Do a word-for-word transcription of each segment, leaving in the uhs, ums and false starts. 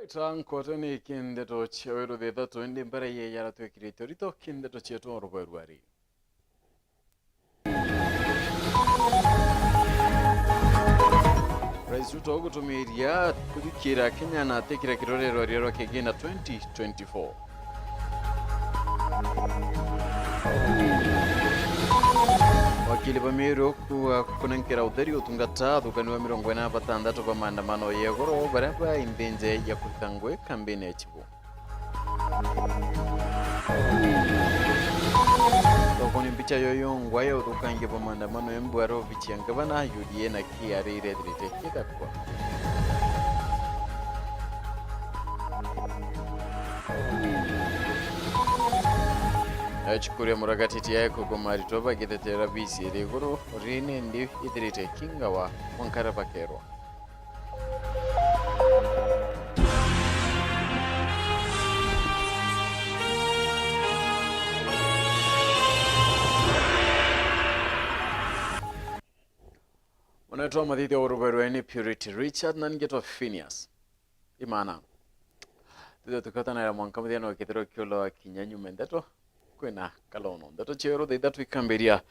Ta nkote ni kindeto cia weru thitha tu, indi mbere ye yara twikirite urito kindeto cietu o rubaru ari. Rais Ruto gutumiria kuthikira Kenya na atikira kirorero rieru rwa Kigina twenty twenty-four. Wakili ba Miru kuga kunenkera utheri utungata athukani ba mirongo ina na batantatu ba maandamano ya iguru baria bai nthi nje ya kurita ngui kambini ya Chibu. Thokoni mbicha yoyongwa ya uthukangia bwa maandamano ya mbwaro obichi ya ngavana, U D A na K R A irethirite ikithakwa. Cukuru ya Muragati tiae kugoma aritwa bagithetera bisi iri iguru ri nindi ithirite ikingawa mwankara bakerwa. Munetwa mathithia uruberwe ni Purity Richard na ningetwa Phineas Imana. Thithia tukiotanira mwanka muthia no kethirwa kiulo kinya nyuma ndeto. Kwina kalono. Ndeto cia weru thaa ithatu ikambiria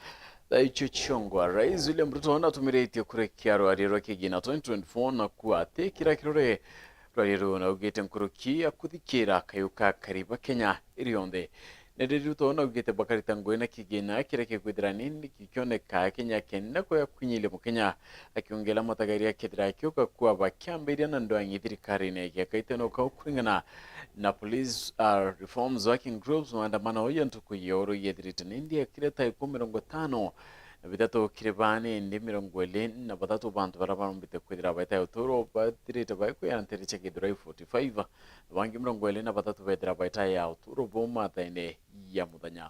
thaa icio ciongwa. Rais William Ruto natumiritie kurekia rwari rwa Kigina twenty twenty-four na kuatikira kirore rwari ruu na augite nkuruki ya kuthikira kayu ka kariba Kenya irionthe. Nindi Ruto naugite bakarita ngui na Kigina kiria kikwithira nindi gikioneka Kenya kenda kuya kwinyilia Mukenya, akiongela matagaria kethira akiuka kuwa bakiambiria na ndwang'i thirikarine giakaite no kau kuringana na Police, uh, Reforms Working Groups, maandamano ya ntuku ya uru yethirite nindi akireta ikumi mirongo itano na bithatu kiri baa nindi mirongo iri na bathatu bantu baria barombite kwithira baita ya uturo bathirite baikwiya ntere cia Githurai forty-five, na bangi mirongo iri na bathatu bethira baita ya uturo bo mathaine ya muthenya.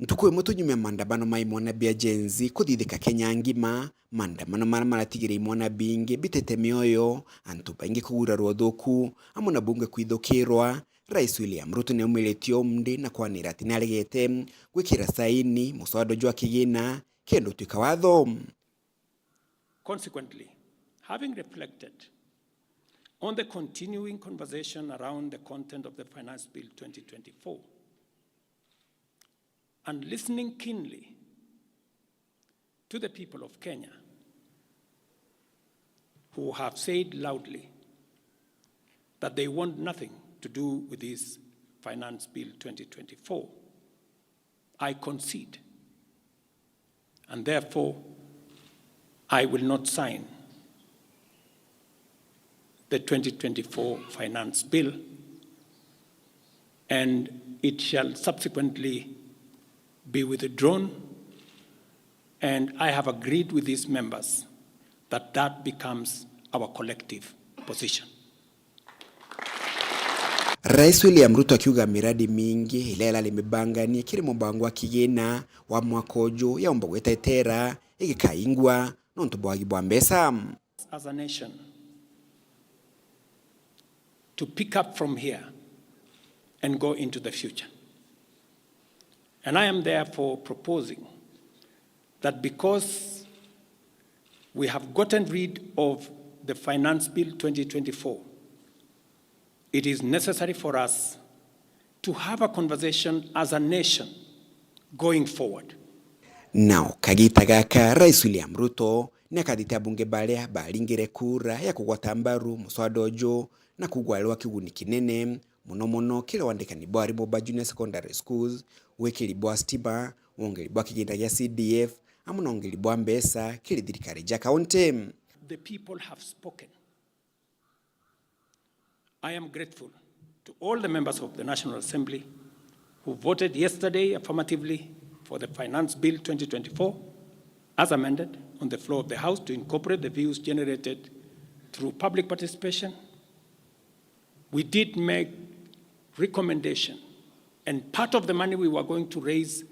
Ntuku imwe tunyumia maandamano ma imwana bia Gen Z kuthithika Kenya ngima, maandamano maria maratigire imwana bingi bitete mioyo, antu baingi kugurarwa uthuku, amwe na bunge kwithukirwa. Rais William Ruto niaumiritie umndi na kwanira ati niaregete gwikira saini muswada jwa Kigina kenda utwika watho. Consequently, having reflected on the continuing conversation around the content of the Finance Bill twenty twenty-four, and listening keenly to the people of Kenya who have said loudly that they want nothing to do with this Finance Bill twenty twenty-four, I concede, and therefore I will not sign the twenty twenty-four Finance Bill, and it shall subsequently be withdrawn, and I have agreed with these members that that becomes our collective position. Rais William Ruto akiuga miradi mingi iria irari mibanganie kiri mubango wa Kigina wa mwaka uju yaumba gwetetera igikaingwa nontu bwa wagi bwa mbeca. As a nation to pick up from here and go into the future. And I am therefore proposing that because we have gotten rid of the Finance Bill twenty twenty-four, it is necessary for us to have a conversation as a nation going forward. Nao kagita gaka, Rais William Ruto niakathite abunge baria baringire kura ya kugwata mbaru muswada uju na kugwa rwa kiguni kinene, mono mono kiri wandikani bwa arimu ba junior secondary schools, wikiri bwa stima, wongeri bwa kigina gia C D F, amwe na wongeri bwa mbeca kiri thirikari ja kaunti. The people have spoken. I am grateful to all the members of the National Assembly who voted yesterday affirmatively for the Finance Bill twenty twenty-four as amended on the floor of the House to incorporate the views generated through public participation. We did make recommendation, and part of the money we were going to raise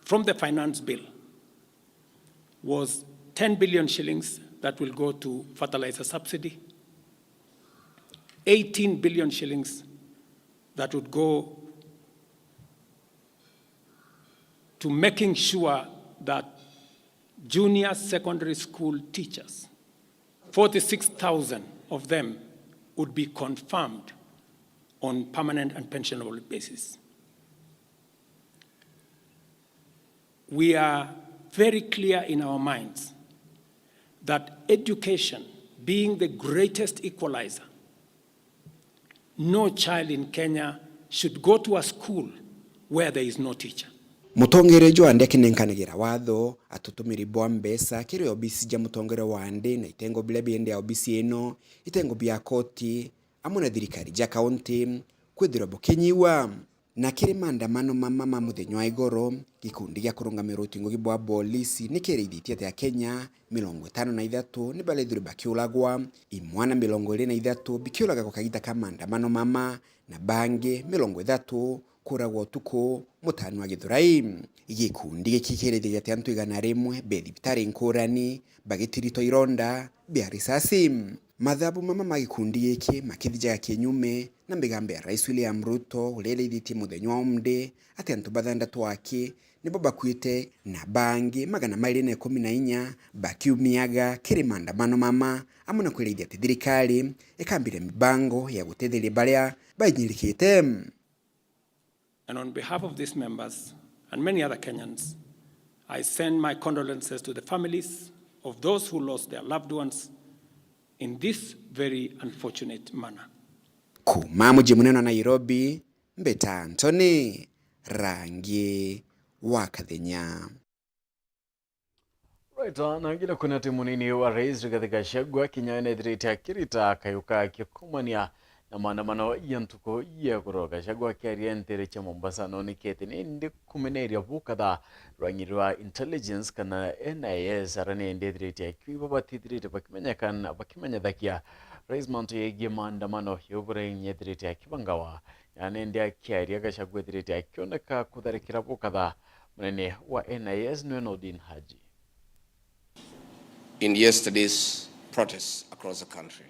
from the Finance Bill was ten billion shillings that will go to fertilizer subsidy, eighteen billion shillings that would go to making sure that Junior secondary school teachers, forty-six thousand of them would be confirmed on permanent and pensionable basis. We are very clear in our minds that education, being the greatest equalizer, no child in Kenya should go to a school where there is no teacher. Mutongeria uju wa Ndeke nenkanagira watho atutumiri bwa mbeca kiri obisi ja mutongeria wa ndi na itengo biria biendi ya obisi ino, itengo bia koti, amwe na thirikari ja kaunti, kwithirwa bukinyiwa. Na kiri maandamano mama ma muthenya wa igoro, gikundi gia kurungamira utii ngugi bwa bolisi ni kirithitie ati Akenya mirongo itano na ithatu ni barethirwe bakiuragwa, imwana mirongo iri na ithatu bikiuragagwa kagita ka maandamano mama, na bangi mirongo ithatu kuragwa utuku mutano wa Githurai. Gikundi giki kirithitie ati antu igana rimwe be thibitari nkurani bagitiritwa ironda bia risasi. Mathabu mama ma gikundi giki makithijaga kinyume na migambo ya Rais William Ruto, uria iraithitie muthenya wa umde ati antu bathandatu aki nibo bakuite na bangi magana mairi na ikumi na inya bakiumiaga kiri maandamano mama, amwe na kwiraithia ati thirikari ikambiria mibango ya gutetheria baria bainyirikite. And on behalf of these members and many other Kenyans, I send my condolences to the families of those who lost their loved ones in this very unfortunate manner. Kuuma muji munene wa Nairobi, mbeta Anthony Rangi wa Kathenya. Right, na ngina kwina ati munini wa rais Rigathi Gachagua kinya nethirite akirita kayuka akikumania na maandamano ya ntuku ya igoro. Gachagua akiaria ntere cia Mombasa nonikete nindi kumeneria bukatha rwangi rwa intelligence kana N I S, ara nindi ethirite akiuga batithirite bakimenyekana, bakimenyethakia rais mantu yegie maandamano ya ubura inyethirite akibangawa. Na nindi akiaria Gachagua ethirite akioneka kutharikira bukatha munene wa N I S niwe Noordin Haji. In yesterday's protests across the country.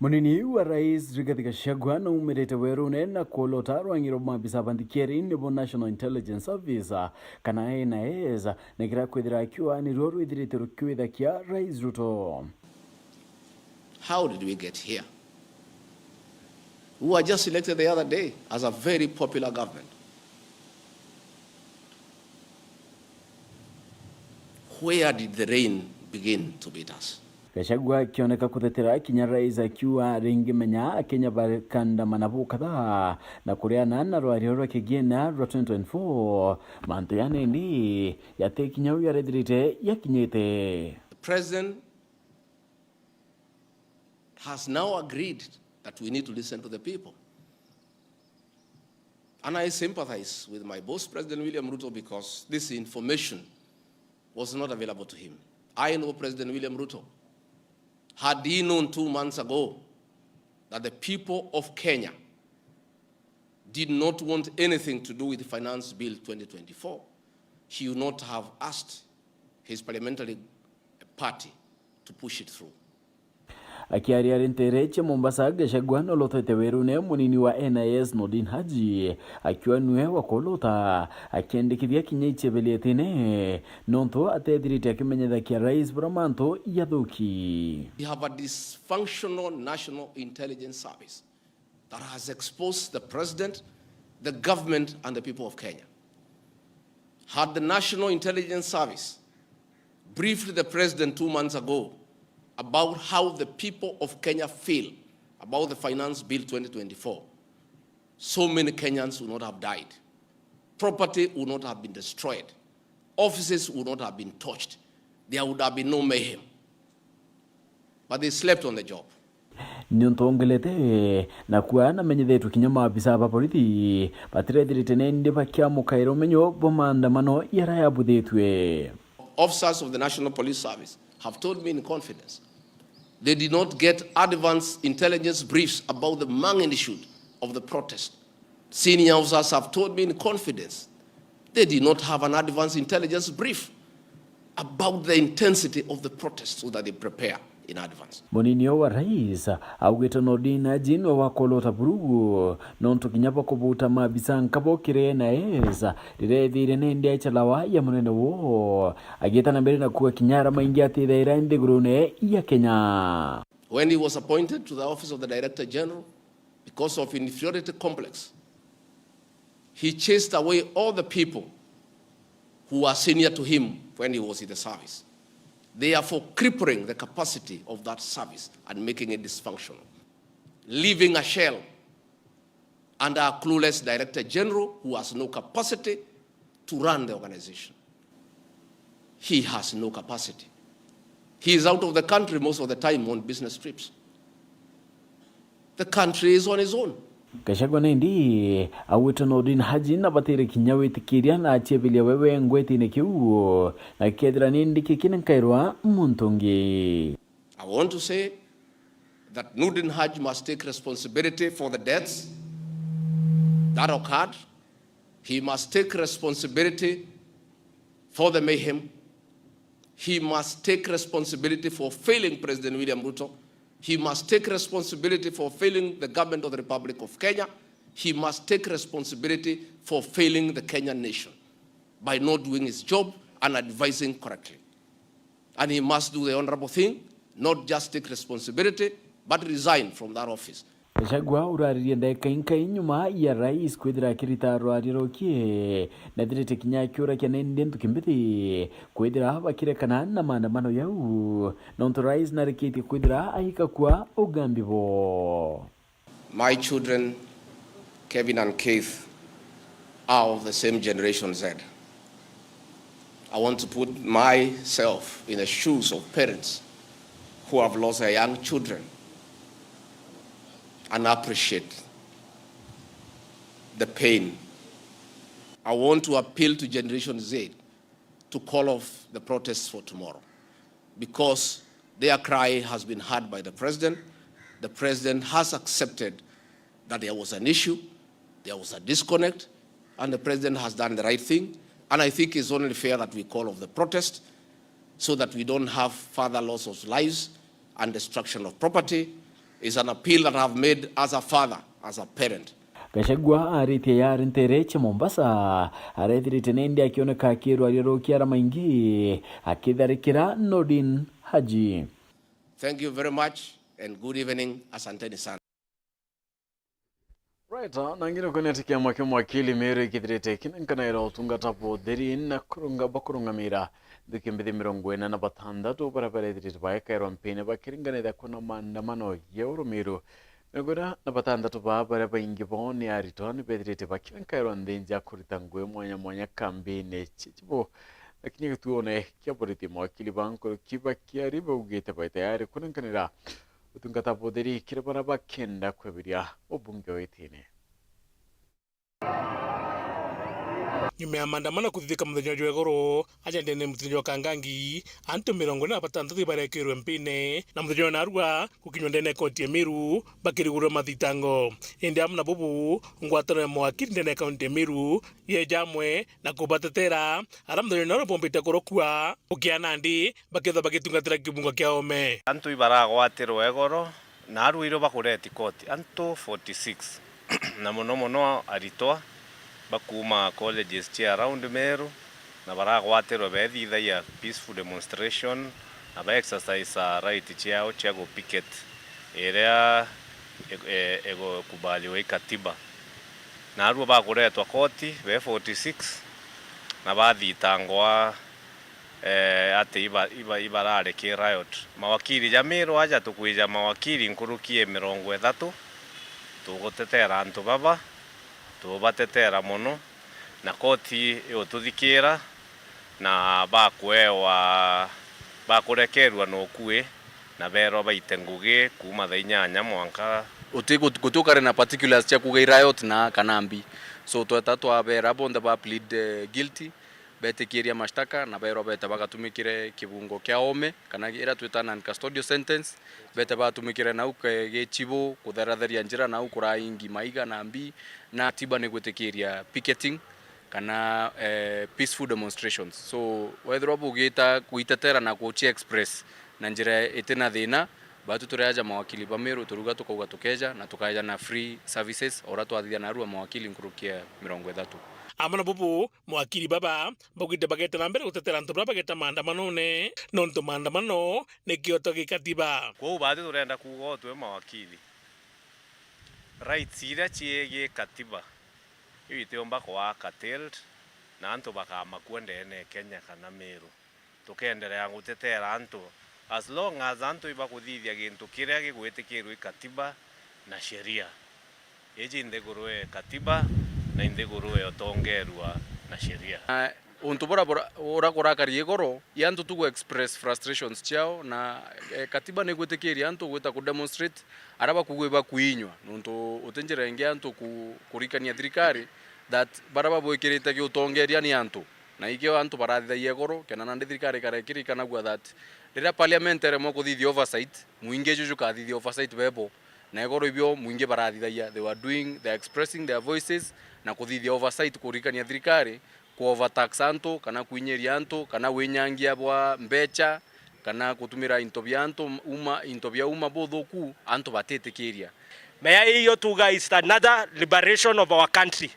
Munini wa rais Rigathi Gachagua naumirite werune na kuolota rwangi rwa maabisa ba nthikieri nibo National Intelligence Service, kana N I S, na kiria kwithira akiuga niruo rwithirite rukiwithakia Rais Ruto. How did we get here? We were just elected the other day as a very popular government. Where did the rain begin to beat us? Gachagua akioneka kutetera kinya rais akiuga ringi menya Akenya bakandamana bukatha na kuriana na rwario rwa kigina rwa twenty twenty-four. Mantu ya nindi yati kinya u yarethirite yakinyite. The president has now agreed that we need to listen to the people. And I sympathize with my boss, President William Ruto, because this information was not available to him. I know President William Ruto, had he known two months ago that the people of Kenya did not want anything to do with Finance Bill twenty twenty-four, he would not have asked his parliamentary party to push it through. Akiaria ari ntere cia Mombasa, Gachagua nolotete werune munini wa N I S Noordin Haji, akiuga niwe wakolota akiendekithia kinya ichebelietine nontu atethirite akimenyethakia rais bura mantu yathuki. We have a dysfunctional National Intelligence Service that has exposed the president, the government, and the people of Kenya. Had the National Intelligence Service briefed the president two months ago about how the people of Kenya feel about the Finance Bill twenty twenty-four, so many Kenyans would not have died. Property would not have been destroyed. Offices would not have been torched. There would have been no mayhem. But they slept on the job. Niuntu ongelete na kuuga namenyithetwe kinya maabisa ba borithi batirethirite nindi bakiamukaira umenyo bwa maandamano yaria yabuthitwe. Officers of the National Police Service have told me in confidence they did not get advance intelligence briefs about the magnitude of the protest. Senior officers have told me in confidence they did not have an advance intelligence brief about the intensity of the protest so that they prepare. in advance. Munini wa rais augite Noordin Haji niwe wakolota vurugu nontu kinya bwa kubuta maabisa nkabo kiri N I S riria ethire nindi echalawa ya munene woo, agiita na mbere na kuuga kinya arama ingi atithaira nthigurune ya Kenya. When he was appointed to the office of the Director General, because of inferiority complex, he chased away all the people who were senior to him when he was in the service, therefore crippling the capacity of that service and making it dysfunctional, leaving a shell under a clueless Director General who has no capacity to run the organization. He has no capacity. He is out of the country most of the time on business trips. The country is on his own. Gachagua nindi augite Noordin Haji nabatire kinya witikiria na achiabiria we wengwa gitine kiu, na kethira nindi kikine nkairwa muntu ungi. I want to say that Noordin Haji must take responsibility for the deaths that occurred. He must take responsibility for the mayhem. He must take responsibility for failing President William Ruto. He must take responsibility for failing the government of the Republic of Kenya. He must take responsibility for failing the Kenyan nation by not doing his job and advising correctly. And he must do the honorable thing, not just take responsibility, but resign from that office. Gachagua uraririe ndagika inkai nyuma ya rais kwithira akirita rwaria rukie, nethirite kinya akiurakia nindi nthuki mbithi kwithira bakirekana na maandamano yau, nontu rais narikitie kwithira aika kwa ugambi bo. My children, Kevin and Keith, are of the same Generation Z. I want to put myself in the shoes of parents who have lost their young children and appreciate the pain. I want to appeal to Generation Z to call off the protests for tomorrow, because their cry has been heard by the president. The president has accepted that there was an issue, there was a disconnect, and the president has done the right thing. And I think it's only fair that we call off the protest so that we don't have further loss of lives and destruction of property. Is an appeal that I have made as a father, as a parent. Gachagua aritie yari ntere cia Mombasa, arethirite nindi akioneka akirwaria rukia arama ingi, akitharikira Noordin Haji. Thank you very much and good evening. Asanteni sana. Right, na ngino kwenete kiama kia mawakili Meru ikithirite kinenkanaira utungata bwa utheri na kurunga, bakurungamira nthuki mbithi mirongo ina na batantatu baria barethirite baekairwa mpini bakiringanira kuna maandamano ya urumiru. Mirongo ina na batantatu baa baria baingi bao ni aritwa ni bethirite bakirenkairwa nthi nja kurita ngugi mwanya mwanya kambini cia cibo. Lakini gituone kia borithi, mawakili ba nkuruki bakiari baugite bai tayari kunenkanira utungata butheri kiri baria bakenda kwebiria ubunge wa itine. Nyuma ya maandamano kuthithika muthenya jwa igoro, aja ndene muthenya jwa Kangangi, antu mirongo ina na batantatu ibarekirwe mpine, na muthenya jwa narua gukinywa ndene ya koti ya Meru bakirigurwa mathitango. Indi amwe na bubu, ngwataniro ya mawakili ndene ya kaunti ya Meru yeja amwe na kubatetera aria muthenya jwa narua bombite kurokua gukia nandi bakethwa bagitungatira kibungo kia ome. Antu ibaragwatirwe igoro, na aruirwe bakureti koti, antu forty-six, na mono mono aritwa bakuuma colleges cia around Meru, na baragwatirwe beethithagia peaceful demonstration, na ba exercise right ciao cia gu picket iria ig-, e-, igukubaliwa i katiba. Narua bakuretwa koti be forty-six, na bathitangwa eh, ati iba-, iba-, ibarari ki riot. Mawakiri ja Meru aja tukwija mawakiri nkuruki ya mirongo ithatu, tugutetera antu baba, tubatetera mono, na koti igututhikira, na bakuewa, bakurekerua na ukui, na berwa baite ngugi kuuma thaa inyanya mwanka. Uti-, guti-, guti ukari na particulars cia kuuga i riot na kana mbi. So, tweta twabera bonthe ba plead, eh, guilty. Betikiria mashtaka na berwa bete bagatumikire kibungo kia ome, kana iria twita non custodial sentence, bete batumikire nau ke-, gicibu, kutheratheria njira nau kuraingi maiga na mbi, na katiba ni gwitikiria picketing kana, eh, peaceful demonstrations. So, wethirwa bugita kuitetera na kuci express, na njira iti na thina. Batu turi aja mawakili ba Meru, turuga tukauga tukeja, na tukaeja na free services, ora twathithia narua mawakili nkuruki ya mirongo ithatu. Amwe na bubu, mawakili baba baugite bageta na mbere gutetera antu baria bageta maandamanone, nontu maandamano ni kioto gikatiba. Kwou batu turenda kuuga o twi mawakili, rights iria ciigii katiba, iu itiumba kwaa curtailed, na antu bakamakua ndene Kenya kana Meru. Tukenderea gutetera antu as long as antu ibakuthithia gintu kiria gigwitikirwa i katiba na sheria. Iji nthiguru e katiba na nthiguru e utongerua na sheria. Na untu bura bura, ura kurakari igoro, i antu tu gu express frustrations ciao, na, eh, katiba ni igwitikiria antu gwita ku demonstrate, aria bakuugwa ibakuinywa, nontu uti njira ingi antu ku-, kurikania thirikari that baria babwikirite giutongeria ni antu. Na ikio antu barathithagia igoro, kenda nandi thirikari ikarekirikanagua that riria parliament eremwe kuthithia oversight, mwingi juju kathithia oversight bebo. Na igoro ibio mwingi barathithagia, they were doing, they are expressing their voices na kuthithia oversight kurikania thirikari ku overtax antu, kana kwinyiria antu, kana winyangia bwa mbecha, kana gutumira into bia antu uma, into bia uma buthuku, antu batitikiria. Mea iyo tuga is another liberation of our country.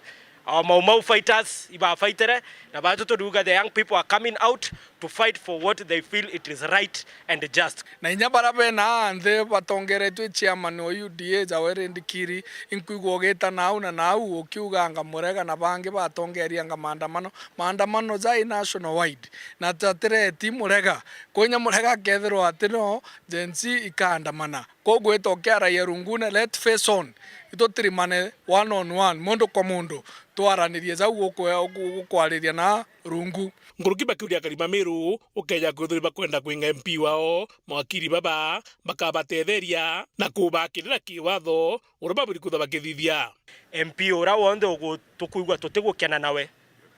Our Mau Mau fighters ibafaitere, na batu turiuga the young people are coming out to fight for what they feel it is right and just. Na inya baria bena aa nthi batongeretue chairman o U D A, Jaweri Ndikiri, inkwigua ugita nau na nau ukiuganga Murega na bangi batongerianga maandamano. Maandamano jai national wide, na tatireti Murega. Kwinya Murega akethirwa ati no Gen Z ikaandamana. Koguo ita ukiaragia rungune, let face on. Itutirimane one on one, mundu kwa mundu. Twaranirie jau gukwe-, gu-, gukwariria na rungu. Nkuruki bakiuria akari ba Meru, ukeja kwithirwa bakwenda kwinga M P wao, mawakili baba bakabatetheria na kubakirira kiwatho uria baburi kwithirwa bakithithia. M P uria wonthe ugu-, tukwigua tutigukena nawe,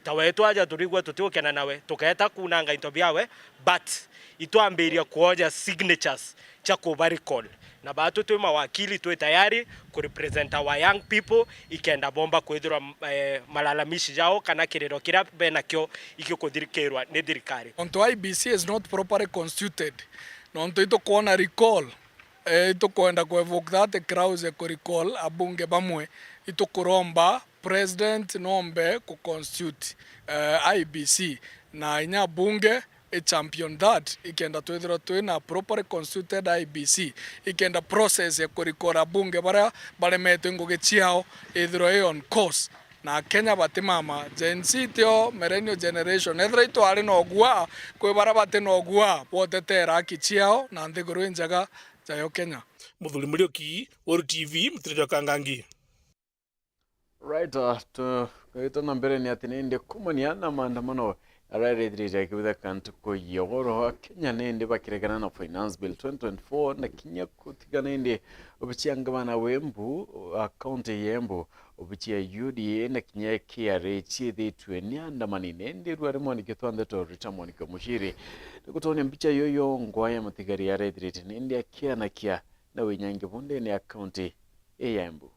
ta wetu aja turigua tutigukena nawe, tukeeta kunanga into biawe, but itwambiria kwoja signatures cia kuba recall. Na batu twi mawakili, twi tayari ku represent our young people, ikenda bomba kwithirwa, eh, malalamishi jao kana kiriro kiria benakio igikuthikirwa ni thirikari. Onto I B C is not properly constituted, nontu itukwona recall, eh, itukwenda ku evoke that clause ku recall abunge bamwe, itukuromba President nombe ku constitute, eh, I B C, na inya bunge i champion that, ikenda twithirwa twi na properly constituted I B C, ikenda process ya kurikora bunge baria baremetwe ngugi ciao ithirwa i on course. Na Kenya batimama, Gen Z tio millennial generation. Ethirwa itwari na ugua, kwi baria bati na ugua bwotetera haki ciao na nthiguru injega jayo Kenya. Muthuri Muriuki, Weru T V, Mutiriri wa Kangangi. Right, uh, tu-, tugita na mbere ni ati nindi kumania na maandamano aria arethirite akibitheka ntuku ya ugoro, Kenya nindi bakiregana na Finance Bill twenty twenty-four na kinya gutiga nindi obici ya ngavana wa Embu, uh, kaunti ya Embu, obici ya U D A na kinya K R A ciithitwe ni andamani. Nindi ruari mwaniki twa ndeto Rita Mwaniki Mushiri ni gutonya mbica yoyo ngwa ya mutigari arethirite nindi akianakia na winyangi bundene ya kaunti ya Embu.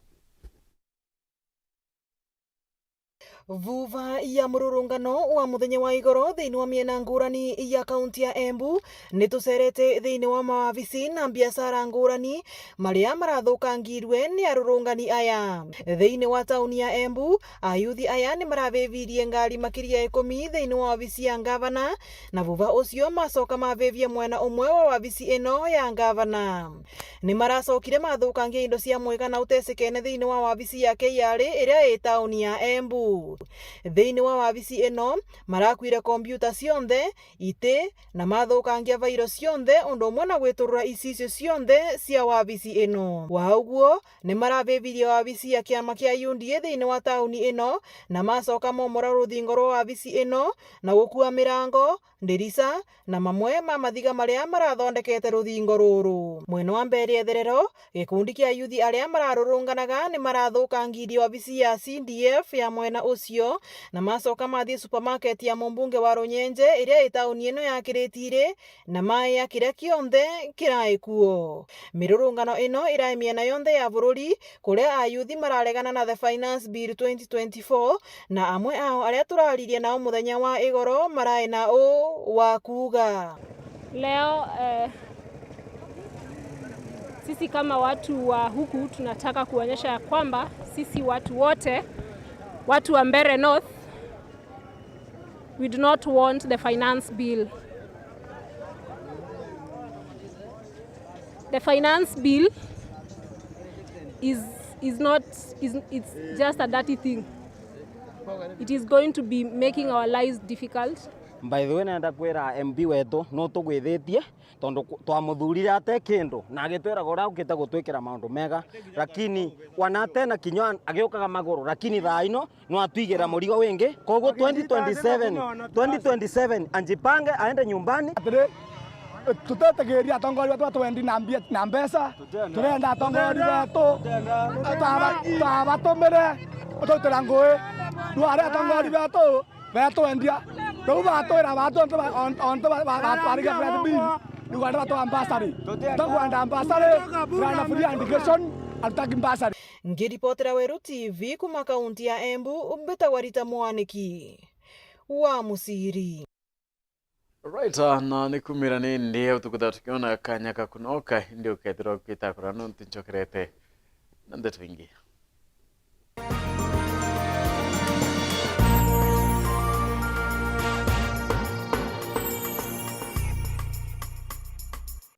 Vuva ya mururungano wa muthenya wa igoro thiini wa miena ngurani ya kaunti ya Embu, ni tucerete thiini wa mawabisi na biashara ngurani maria marathukangirwe ni arurungani aya. Thiini wa tauni ya Embu, ayuthi aya ni maravivirie ngari makiria ya ikumi thiini wa wabisi ya ngavana, na vuva ucio macoka mavivia mwena umwe wa wabisi ino ya ngavana. Ni maracokire mathukangia indo cia mwega na utesikene thiini wa wabici ya K R A iria i tauni ya Embu. Thiini wa wabici ino, marakuire kombiuta cionthe, iti, na mathukangia vairo cionthe, undu umwe na gwiturura icicio cionthe cia wabici ino. Wa uguo, ni maravivirie wabici ya kiama kia U D A thiini wa tauni ino, na macoka momora ruthingo rwa wabici ino, na gukua mirango, ndirica, na mamwe ma mathiga maria marathondekete ruthingo ruru. Mwena wa mbere etherero, gikundi kia yuthi aria mararurunganaga ni marathukangirie wabici ya C D F ya mwena ucio, na macoka mathie supermarket ya mumbunge wa Runyenje iria i tauni ino ya Kiritiri, na maia kiria kionthe kirai kuo. Mirurungano ino irai miena yonthe ya bururi, kuria ayuthi mararegana na the Finance Bill twenty twenty-four, na amwe ao aria turaririe nao muthenya wa igoro marai na uu wa kuuga. Leo, eh, Sisi kama watu wa huku tunataka kuonyesha ya kwamba sisi watu wote, watu wa Mbeere North, we do not want the finance bill. The finance bill is, is not, is, it's just a dirty thing. It is going to be making our lives difficult. By the way, nenda kwira M P wetu, no tugwithitie, tondu ku-, twamuthurire ate kindu, na agitwiraga uria ukite gutwikira maundu mega, lakini wana tena kinya agiukaga maguru, lakini thaa ino no atwigira murigo wingi. Koguo twenty twenty-seven, twenty twenty-seven, ajipange aende nyumbani. Atiri, tutetigiria atongoria betu batwendi na mbia, na mbeca. Turenda atongoria betu, twaba-, twabatumire ututira ngui. Riu aria atongoria betu betwendia. Riu batwira batu ontu ba-, on-, ontu ba-, ba-, batwarigia Fred B. Riu andi batwa ambassador. Tukwenda ambassador, turenda free education, atutaki ambassador. Ngiripotera Weru T V kuma kaunti ya Embu, mbitagwa Rita Mwaniki wa Musiri. Right, ah, na ni kumira ni ndi utuku thaa tukiona kanya ka kunoka, indi ukethirwa ukitakura nontu nchokerete na ndeto ingi.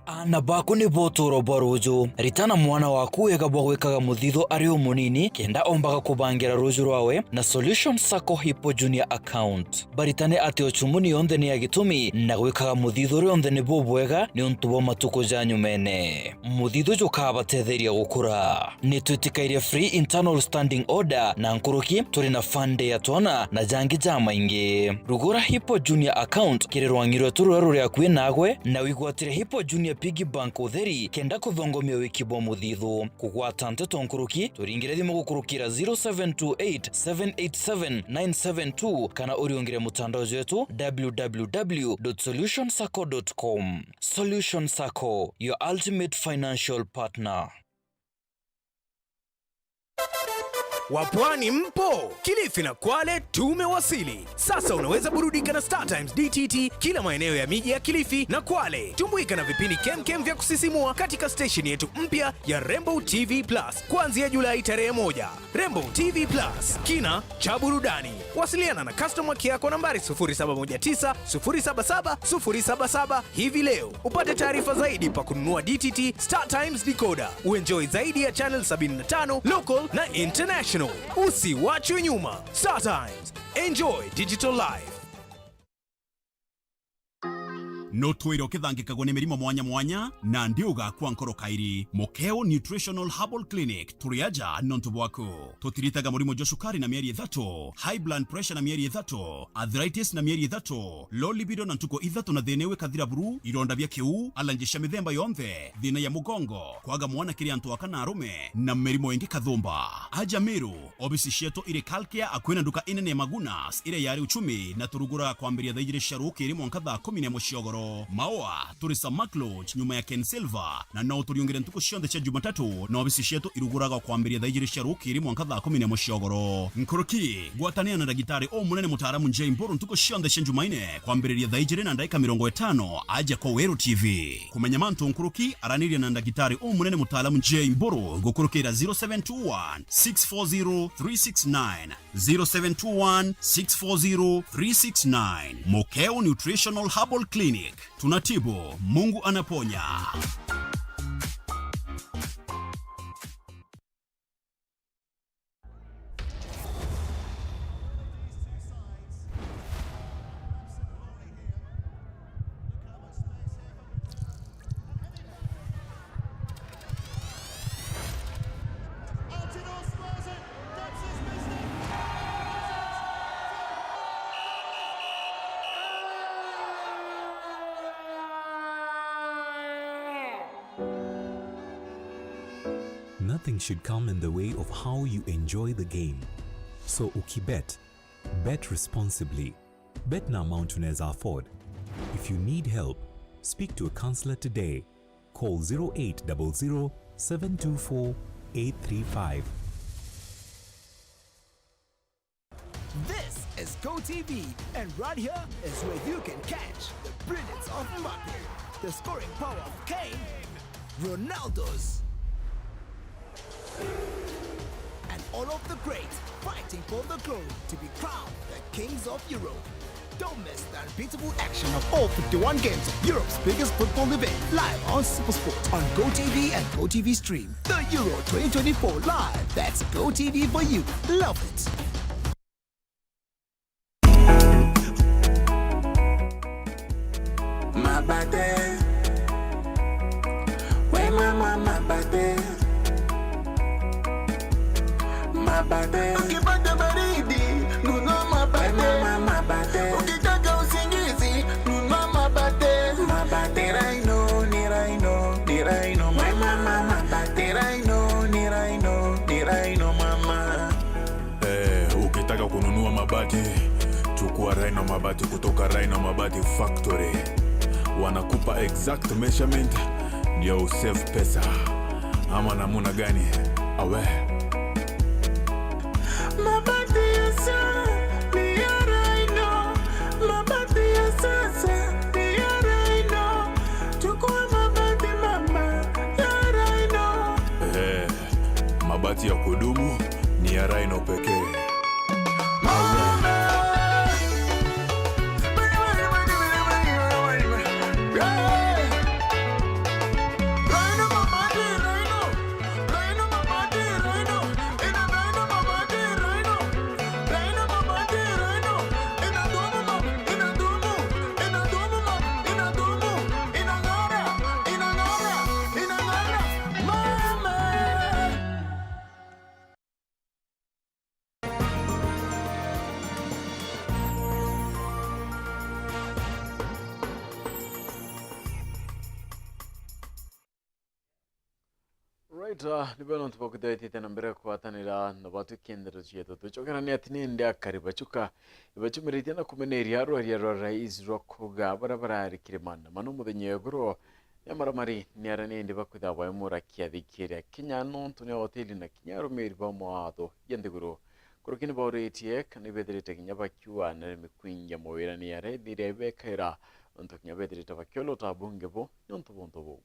Aana baku nibo utuuro bwa ruuju. Ritana mwana waku wega bwa gwikaga muthithu ari umunini, kenda ombaga kubangira ruuju rwawe na Solution Sacco Hippo Junior Account. Baritane ati uchumuni yonthe ni ya gitumi, na gwikaga muthithu rionthe ni bubwega niuntu bwa matuku ja nyumene. Muthithu jukabatetheria gukura. Ni twitikairie free internal standing order na nkuruki, turi na fund ya twana na jangi jamaingi. Rugura Hippo Junior account kiri rwang'i rwetu ruria ruri akui nagwe, na wigwatire Hippo Junior Piggy Bank utheri kenda kuthongomia wiki bwa muthithu. Kugwata nteto nkuruki, turingire thimu gukurukira zero seven two eight, seven eight seven, nine seven two kana uriungire mutandao jwetu w w w dot solution sacco dot com. Solution Sacco, your ultimate financial partner. Wapwani mpo? Kilifi na Kwale tumewasili. Sasa unaweza burudika na Star Times D T T kila maeneo ya miji ya Kilifi na Kwale. Tumbuika na vipindi kemkem vya kusisimua katika station yetu mpya ya Rainbow T V Plus kuanzia Julai tarehe moja. Rainbow T V Plus, kina cha burudani. Wasiliana na customer care kwa nambari sufuri saba moja tisa, sufuri saba saba, sufuri saba saba hivi leo. Upate taarifa zaidi pa kununua D T T Star Times decoder. Uenjoy zaidi ya channel sabini na tano, local na international. Usiwachwe nyuma. Star Times. Enjoy digital life. No twire ukithangikagwo ni mirimo mwanya mwanya, na ndi ugakua nkoro kairi. Mukeo Nutritional Herbal Clinic, turi aja nontu bwaku. Tutiritaga murimo jwa cukari na mieri ithatu, high blood pressure na mieri ithatu, arthritis na mieri ithatu, low libido na ntuku ithatu na thina iu ikathira buru, ironda bia kiuu, allergy cia mithemba yonthe, thina ya mugongo, kwaga mwana kiri antu aka na arume, na mirimo ingi kathumba. Aja Meru, obici cietu iri Kalkia, akui na nduka inene ya Magunas iria yari Uchumi, na turuguraga kwambiria thaa ijiri cia rukiri mwanka thaa kumi na imwe cia ugoro. Maua, turi Samak Lodge, nyuma ya Ken Silver, na no uturiungire ntuku cionthe cia Jumatatu, na obici cietu iruguraga kwambiria thaa ijiri cia rukiri mwanka thaa kumi na imwe cia ugoro. Nkuruki, gwatanira na ndagitari umunene mutaaramu J Mburu ntuku cionthe cia Jumaine, kwambiriria thaa ijiri na ndagika mirongo itano, aja kwa Weru T V. Kumenya mantu nkuruki, araniria na ndagitari umunene mutaaramu J Mburu gukurukira zero seven two one, six four zero, three six nine, zero seven two one, six four zero, three six nine. Mokeo Nutritional Herbal Clinic. Tunatibu, Mungu anaponya. Nothing should come in the way of how you enjoy the game. So ukibet, bet responsibly. Bet na amount unaweza afford. If you need help, speak to a counselor today. Call zero eight double zero, seven two four, eight three five. This is Go T V, and right here is where you can catch the brilliance of Mbappe, the scoring power of Kane, Ronaldos, and all of the greats fighting for the glory to be crowned the kings of Europe. Don't miss the unbeatable action of all fifty-one games of Europe's biggest football event, live on SuperSport on GoTV and GoTV Stream. The Euro twenty twenty-four live. That's GoTV for you. Love it. Mabate. We mama, mabate. Mabate. Ukipata baridi, nunua mabate. We mama, mabate. Ukitaka usingizi, nunua mabate. Mabate. Ni Rhino, ni Rhino, ni Rhino, mama. Mabate. Ni Rhino, ni Rhino, ni Rhino, mama. Eh, ukitaka kununua mabati, chukua Rhino Mabati kutoka Rhino Mabati Factory. Wanakupa exact measurement ndio usave pesa. Ama namuna gani? Awe. Mabati ya sa-, ni ya Rhino. Mabati ya sasa ni ya Rhino. Chukua mabati mama ya Rhino. Eh. Mabati ya kudumu ni ya Rhino pekee. Right, uh, ni bwega nontu bwa kwithirwa witite na mbere kugwatanira na batwi kiendeto cietu. Tucokerania ati ni ndi akari bachuka ibachumiritie na kumeneria rwaria rwa rais rwa kuuga baria bararikire maandamano muthenya wa iguru ni amaramari ni aria nindi bakwithirwa baimura kiathi kiria kinya nontu ni ahoteli na kinya arumiri ba mawatho ya nthiguru. Nkuruki ni bauritie kana ibethirite kinya bakiuga na arimi kwingia mawirani aria ethire ibekaira nontu kinya bethirite bakiolota abunge bo nontu bwa untu buu.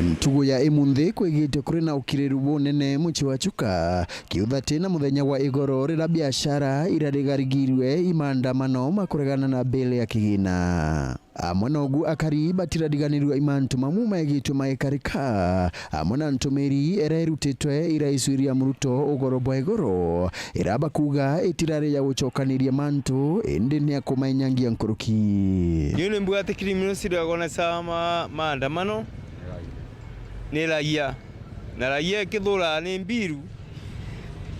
Ntugu ya imunthi kwigite kuri na ukiriru bunene mucii wa Chuka, kiuthati na muthenya wa igoro riria biashara irarigarigirwe i maandamano ma kuregana na bill ya kigina. Amwe nogu akari batirariganirua i mantu mamu megitwe magikarika, amwe na ntumiri iria irutitwe i Rais William Ruto ugoro bwa igoro, ira bakuuga itirari ya gucokaniria mantu, indi ni ya kumainyangia nkuruki. Niu ni mbuga ati criminals iria igonesa ma-, maandamano ni raia. Na raia ikithura ni mbiru,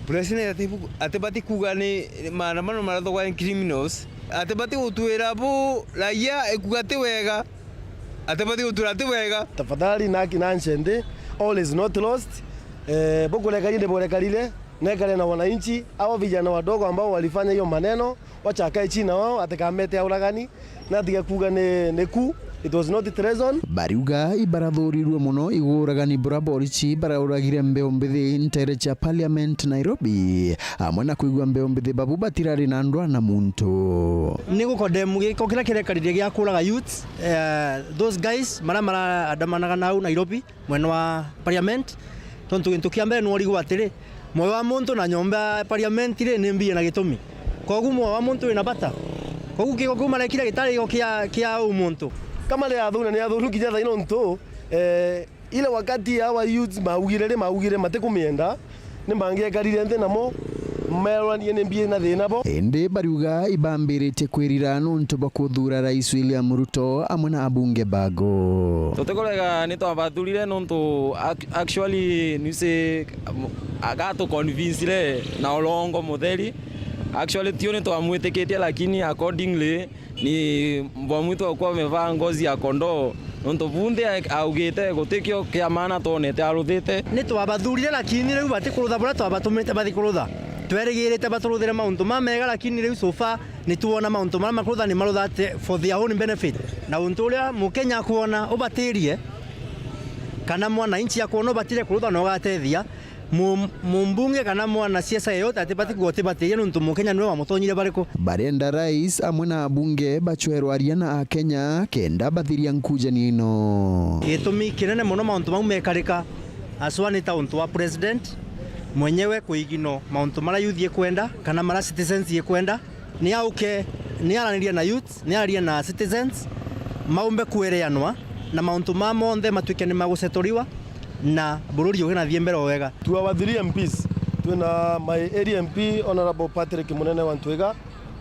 president ati-, atibati kuuga ni maandamano marathogwa ni criminals. Atibati gutwira bu raia ikuuga ti wega. Atibati gutwira ti wega. Tafadhali, na haki na nche nthi, all is not lost. Eh, bukurekari ni burekarire, nekare na wananchi, hao vijana wadogo ambao walifanya hiyo maneno, wacha akae chini na wao, atikamete auragani, na atige kuuga ni, ni coup, it was not treason. Bariuga ibarathurirue mono iguragani buria borichi barauragire mbeu mbithi ntere cia parliament Nairobi, amwe na kwigua mbeu mbithi babu batirari na ndwaa na muntu. Ni gukondemu giko kiria kirekarire gia kuraga youths, eh, those guys maria maraandamanaga nau Nairobi mwena wa parliament, tontu gintu kia mbere ni urigwa atiri, moyo wa muntu na nyomba ya parliament ri ni mbia na gitumi. Kogu moyo wa muntu wina bata. Kogu giko kiu marekire gitari giko kia, kia umuntu. Kama ni athuna ni athuru kinya thaino ntu, eh, Ile wakati hawa youths maugire ri, maugire matikumienda, ni mangiekarire nthi namo, meroranie ni mbi na thina bo. Indi bariuga ibambiritie kwirira nontu bwa kuthuura Rais William Ruto amwe na abunge bago. Tutikurega ni twabathurire nontu ac-, actually nise agatuconvincire na urongo mutheri. Actually tio ni twamwitikitie, lakini accordingly ni mbwa mwitu akuwa amevaa ngozi ya kondoo, nontu bunthe augite gutikio kia maana twonete aruthite. Ni twabathurire, lakini riu batikurutha buria twabatumite bathi kurutha. Twerigirite baturuthire mauntu mamega, lakini riu so far ni twona mauntu maria makurutha ni maruthate for their own benefit. Na untu uria Mukenya akwona ubatirie, kana mwananchi akwona ubatire kurutha na ugatethia, Mu-, mumbunge kana mwanasiasa yeyote atibati kugotibatiria nontu Mukenya niwe wamutonyire bariku. Barenda rais amwe na abunge bacwerwe aria na Akenya kenda bathiria nkujanio ino. Gitumi kinene mono mauntu mau mekarika, aswa ni ta untu wa president mwenyewe kuigino mauntu mara youth ikwenda kana mara citizens ikwenda. Ni auke, ni aranirie na youths, ni ararie na citizens, maumbe kwereanwa na mauntu ma monthe matuike ni magusetoriwa na bururi uginathie mbere o wega. To our three M Ps, twina my area M P Honourable Patrick Munene wa Ntwiga,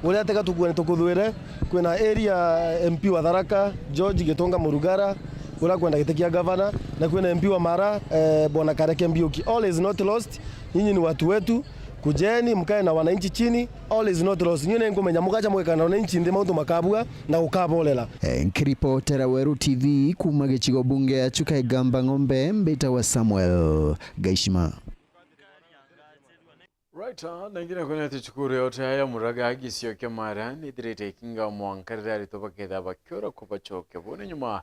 uria tega tukuga ni tukuthwire, kwina area M P wa Tharaka George Gitunga Murugara, uria kwenda giti kia gavana, na kwina M P wa Mara, eh, Bwana Kareke Mbiuki. All is not lost, nyinyi ni watu wetu, kujeni mkae na wananchi chini. All is not lost. Nyie ni nkumenya mugacha mugekana na inchi nthi mauntu makabua na gukaborera. Eh, nkiripotera Weru T V kuuma gicigo bunge ya Chuka Igamba Ng'ombe, mbitawa Samuel Gaishima. Right, ah, na ingine kwina ati cukuru yote ya Muraga gicio kia Mara nithirite ikinga mwanka riria aritwa baketha bakiura kubacokia bone nyuma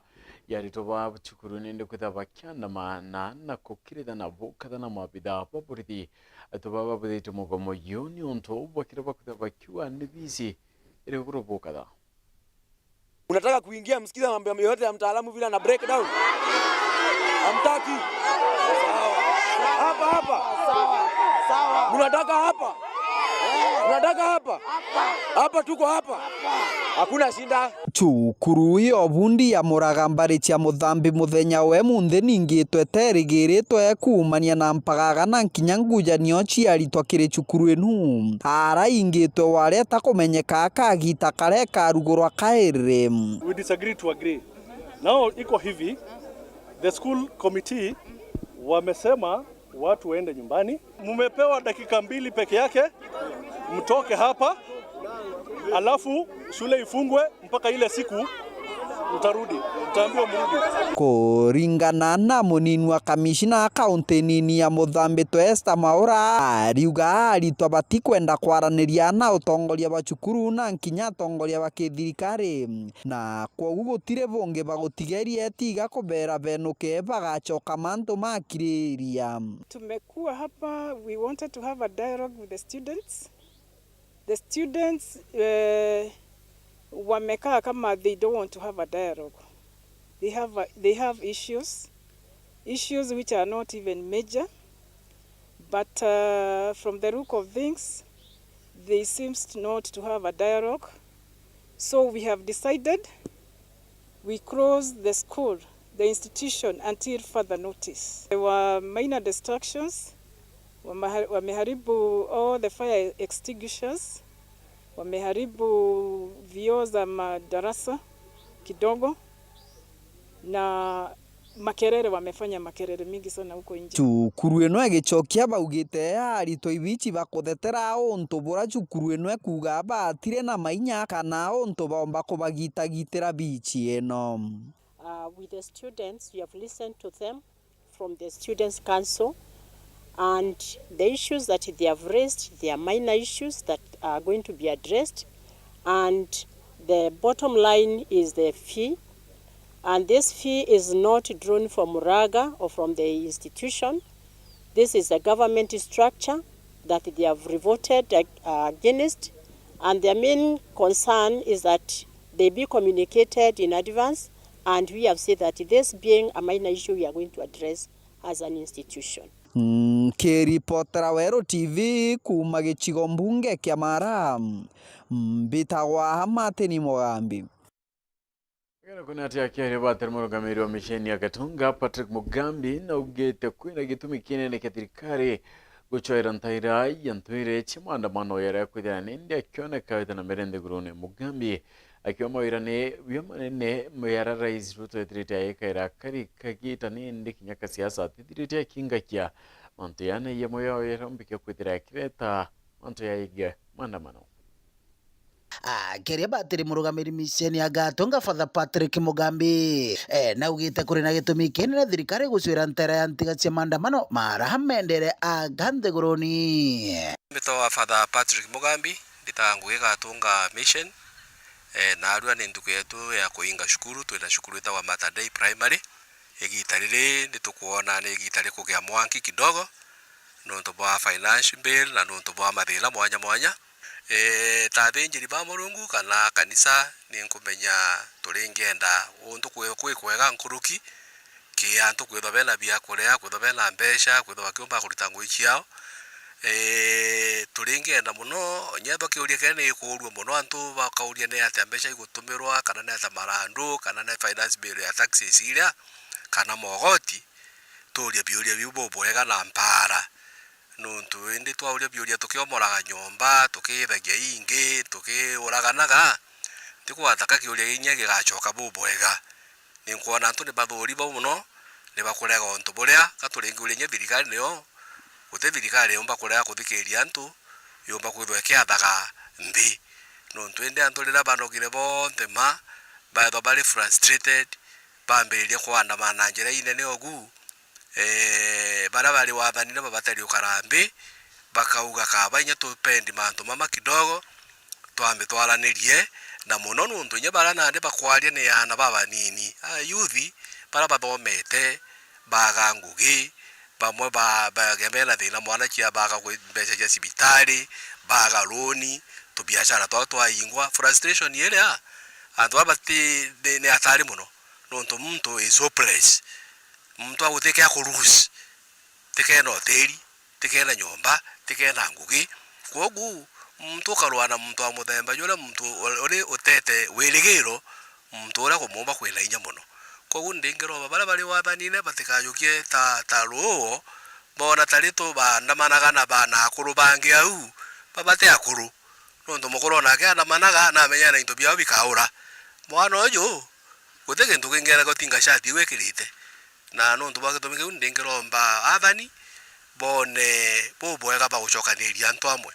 ya aritwa ba cukuru nindi kwitha bakiandamana na kukirithana bukatha na mabitha ba borithi. Aritwa baba babithitwe mugomo yu ni untu bakira bakwitha bakiuga ni bici iri kuguru bukatha. Unataka kuingia msikiza mambo yote ya mtaalamu vile ana breakdown? Hamtaki? Sawa. Hapa, hapa. Sawa. Sawa. Unataka hapa? Unataka hapa? Hapa. Hapa tuko hapa. Hakuna shida. Cukuru iyo bundi ya Muraga mbari cia Muthambi muthenya we munthi ningitwe terigiritwe kuumania na mpagaga na nkinya ngujanio ciaritwa kiri cukuru inu. Araingitwe wareta kumenyeka akagita karia karugurwa kairi. We disagree to agree. Now iko hivi, the school committee wamesema watu waende nyumbani. Mumepewa dakika mbili peke yake, mtoke hapa, alafu shule ifungwe mpaka ile siku utarudi, utaambiwa mrudi. Kuringana na munini wa kamishina kaunti nini ya Muthambi Esther Mwaura, ariuga aritwa batikwenda kwaraniria na utongoria bwa cukuru na nkinya atongoria ba kithirikari, na kwogu gutiri bungi bagutigeria etiga kubera benuke bagacoka mantu makiriria. Tumekuwa hapa, we wanted to have a dialogue with the students. The students, eh, wamekaa kama they don't want to have a dialogue. They have a, they have issues, issues which are not even major, but, uh, from the look of things, they seems not to have a dialogue. So we have decided we close the school, the institution, until further notice. There were minor destructions, wameha-, wameharibu all the fire extinguishers, wameharibu vioo za madarasa kidogo, na makerere, wamefanya makerere mingi sana huko nje. Cukuru ino igicokia baugite aritwa ibici bakuthetera untu bura cukuru ino ikuuga batire na mainya kana untu baomba kubagitagitira bici ino. Uh, with the students, we have listened to them from the Students' Council, and the issues that they have raised, they are minor issues that are going to be addressed, and the bottom line is the fee, and this fee is not drawn from Muraga or from the institution. This is a government structure that they have revolted ag-, against, and their main concern is that they be communicated in advance, and we have said that this being a minor issue, we are going to address as an institution. Nkiripotera Weru T V kuuma gicigo mbunge kia Mara, mbitagwa Martin Mugambi. Gana kuna ati akiaria batari murugamiri wa misheni ya Gatunga, Patrick Mugambi, naugite kwina gitumi kinene kia thirikari gucoera ntaira ya ntwire cia maandamano yaria kwithira nindi akioneka wite na mbere nthigurune. Mugambi akiuga mawirane bia manene maya Rais Ruto ethirite agikaira kari kagita nindi kinya kasiasa atithirite akingakia mantu yane ya moyo yaria ombikia kwithira akireta mantu yaige maandamano. Akiaria batiri murugamiri misheni ya Gatunga Father Patrick Mugambi, eh, naugite kuri na gitumi kinene thirikari gucwira ntera ya ntiga cia maandamano mara mendere aga nthiguruni. Mbitagwa Father Patrick Mugambi, nditaga ngugi Gatunga Mission. Eh, narua ni ntuku yetu ya kuinga cukuru, twina cukuru itagwa Mater Dei Primary. Igita riri nitukwona ni igita rikugia mwanki kidogo, nontu bwa finance bill na nontu bwa mathina mwanya mwanya. Ee, ta athinjiri ba Murungu kana kanisa, ni nkumenya turingienda untu kwi-, kwi kwega nkuruki ki antu kwithwa bena bia kuria, kwithwa bena mbeca, kwithwa bakiumba kurita ngugi ciao. Ee, turingienda mono, nyethwa kiuria kiria ni ikuurua mono antu bakauria ni atia mbeca igutumirwa, kana ni atia marandu, kana ni finance bill ya taxes iria, kana mogoti, tuuria biuria biu bubwega na mpara. Nontu indi twauria biuria tukiomoraga nyomba, tukiithagia ingi, tukiuraganaga, ntikwona ka kiuria kinya gigacoka bubwega. Ninkwona antu ni bathuri bau mono, ni bakurega untu buria, ka turingiuria inya thirikari niyo, guti thirikari yumba kurega kuthikiria antu, yumba kwithwa ikiathaga nthi. Nontu indi antu riria banogire bonthe ma, baethwa bari frustrated, bambiriria kuandamana na njira inene ugu, ee, baria bari wathanine babatari ukara nthi, bakauga, "Kaba inya tupendi mantu mama kidogo, twambe twaranirie, na mono nontu inya baria nandi bakwaria ni aana babanini, a youth, baria bathomete, baga ngugi, bamwe ba-, bagea bena thina mwanachia, baga gwi-, mbeca cia cibitari, baga loan, tubiashara twao twaingwa." Frustration iria, antu aba bati-, ni, ni hatari mono, nontu muntu is hopeless. Muntu agutikea ku lose, tikena hoteli, tikena nyomba, tikena ngugi. Kwogu, muntu ukarua na muntu wa muthemba juria muntu uri utete wirigiro, muntu uria kumuumba kwina inya mono. Kwogu ndingiromba baria bari wathanine batikajukie ta, ta ruuo, boona tari tu baandamanaga na baana akuru bangi au, babate akuru. Nontu mukuru ona akiandamanaga, namenya na into biao bikaura. Mwana uju, guti gintu kingi arega utinga shati iu ekirite. Na nontu bwa gitumi kiu, ndingiromba athani boone bubwega bwa gucokaniria antu amwe,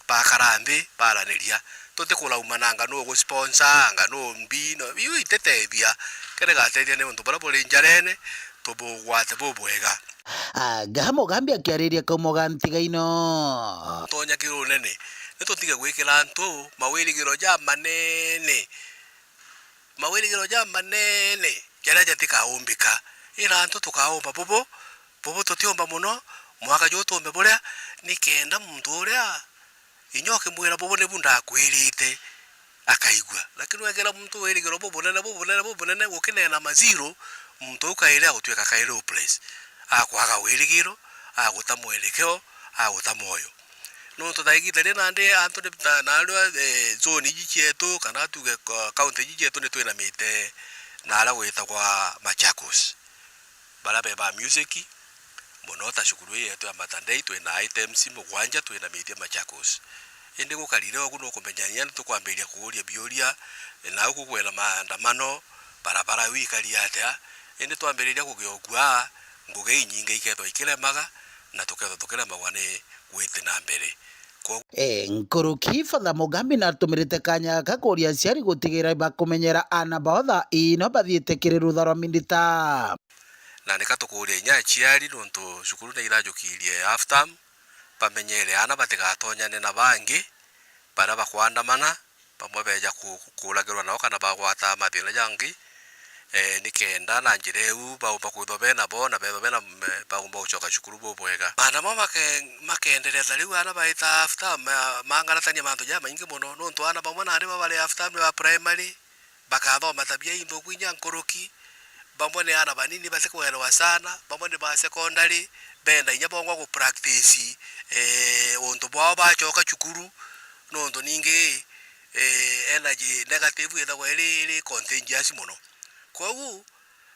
bakara nthi, baraniria. Tutikulauma na anga nuu ugusponsor, anga nuu mbi, no, iu ititethia. Kiria gigatethia ni untu buria buri njarene, tubugwate bubwega. Aga Mugambi akiariria kaumo ga ntiga ino. Tonya kirunene, ni tutige gwikira antu mawirigiro jamanene. Mawirigiro jamanene jaria jatikaumbika. Ira antu tukaumba bubu, bubu tutiumba mono, mwaka juu tuumbe buria, nikenda muntu uria inya ukimwira bubu nibu ndakwirite, akaigua. Lakini wekira muntu wirigiro bubunene, bubunene, bubunene, gukineena maziro, muntu uu kairi agutwika kairi hopeless. Akwaga wirigiro, aguta mwelekeo, aguta mwoyo. Nontu thaa igiita riria nandi antu ni ta, naarua, eh, zone iji cietu, kana tuge ko-, county iji cietu ni twinamite naaria gwitagwa Machakos. Baria be ba music, mono ta cukuru ii yetu ya Mattern Day, twina items mugwanja twinamitie Machakos. Indi gukarire ugu nukumenya inya nitukwambiriria kuuria biuria, nau kukwina maandamano, barabara iu ikari atia? Indi twambiriria kugiokua, ngugi inyingi ikethwa ikiremaga, na tukethwa tukiremagwa ni gwiti na mbere. Kwogu. E, nkuruki Father Mugambi natumirite kanya gaka kuuria aciari gutigira bakumenyera aana bao thaa ino bathiite kiri rutha rwa minita. Na nika tukuuria inya aciari, nontu cukuru ni irajukirie half term, bamenyere aana batigatonyane na bangi baria bakwandamana, bamwe beeja ku-, kuuragirwa nao kana bagwata mathina jangi, ee, nikenda na njira iu baumba kwithwa bena bo na beethwa bena, me-, baumba gucoka cukuru bubwega. Maandamano make-, makeenderea ta riu aana baita after ma-, mangaratania mantu jamaingi mono, nontu aana bamwe nandi babari after ni ba primary, bakathoma tabia inthuku inya nkuruki. Bamwe ni aana banini batikwerewa sana, bamwe ni ba secondary, benda inya bongwa gu practice, ee, untu bwao bacoka cukuru, nontu ningi, ee, energy negative ithagwa iri, iri contagious mono. Kwogu,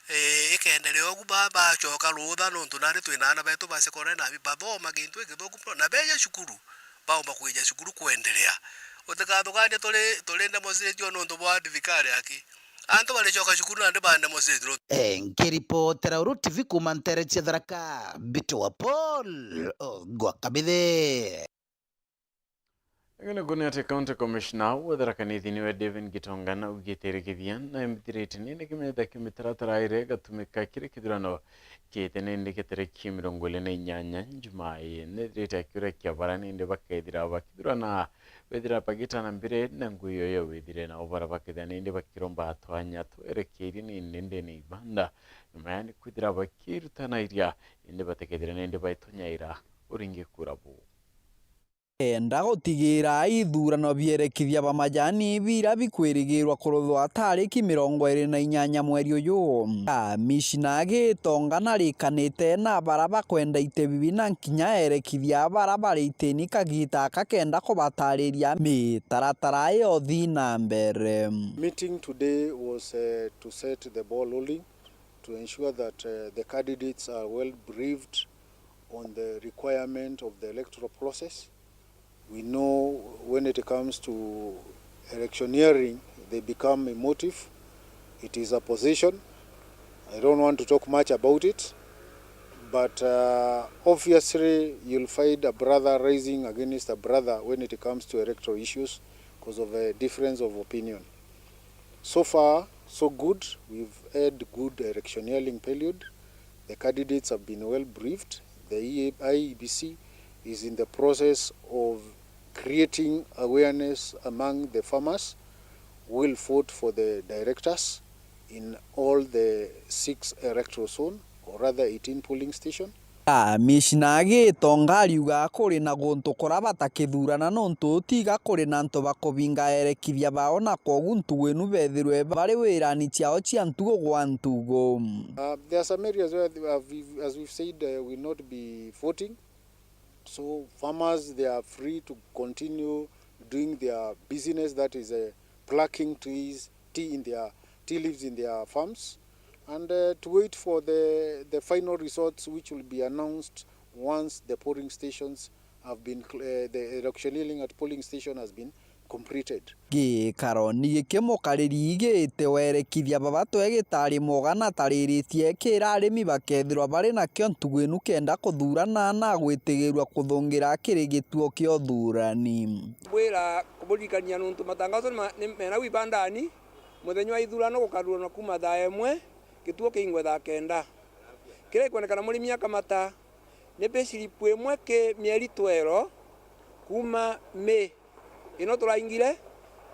ee, ikenderea ugu ba-, bacoka rutha, nontu nandi twina aana betu ba secondary na bathoma gintu gikithuku mono, na beja cukuru, baumba kwija cukuru kwenderea. Utikathuganie turi, turi demonstrate o nontu bwa thirikari aki. Antu baricoka cukuru nandi ba demonstrate nontu. Eh, nkiripotera Uru T V kuuma ntere cia Tharaka, Mbitwa Paul Ogwa Kabithe. Igi ni kunia ati County Commissioner wa Tharaka Nithi niwe David Gitonga naugite irigithia na imithirite ni nikimetha kimitaratara iria igatumika kiri kithurano kiite nindi gitari ki mirongo iri na inyanya Njumaa ii. Nethirite akiuria kia bara nindi bakethira bakithurana, bethira bagitana mbere na ngui iyo ya withire, nao bara bakethira nindi bakiromba twanya twerekeire nindi ndene ibanda. Nyuma yani kwithira bakirutanairia, indi batikethira nindi baitonyaira uringi kura buu. Enda gutigira ithurano bierekithia ba majani bira bikwirigirwa kuruthwa tariki mirongo iri na inyanya mweri uyu. Kamishina agitonga narikanite na bara bakwenda ite bibi na nkinya erekithia bara bari itini kagita aka kenda kubatariria mitaratara iyo thi na mbere. Meeting today was, uh, to set the ball rolling to ensure that, uh, the candidates are well briefed on the requirement of the electoral process. We know when it comes to electioneering, they become emotive. It is a position. I don't want to talk much about it, but, uh, obviously you'll find a brother rising against a brother when it comes to electoral issues because of a difference of opinion. So far, so good. We've had good electioneering period. The candidates have been well briefed. The E A, I E B C is in the process of creating awareness among the farmers who will vote for the directors in all the six electoral zone, or rather eighteen polling station. Kamishina agitonga ariuga kuri na guntu kura batakithurana nontu tiga kuri na antu bakubinga erekithia bao, na kwogu ntugu inu bethirwe bari wirani ciao cia ntugu gwa ntugu. Uh, there are some areas where, uh, we've, as we've said, uh, will not be voting. So farmers, they are free to continue doing their business, that is, uh, plucking trees, tea in their, tea leaves in their farms, and, uh, to wait for the, the final results which will be announced once the polling stations have been cl-, uh, the electioneering at polling station has been completed. Gikaro ni giki mukariri igite werekithia baba twegitari moga na tariritie kira arimi bakethirwa bari nakio ntugu inu kenda kuthurana na gwitigirua kuthungira kiri gituo kia uthurani. Bwira kuburirikania nontu matangazo ni ma-, ni mena wibandani, muthenya wa ithurano gukathurana kuma thaa imwe gituo kiingwe thaa kenda. Kiria gikwendekana murimi akamata ni payslip imwe ki mieri twero kuma May ino turaingire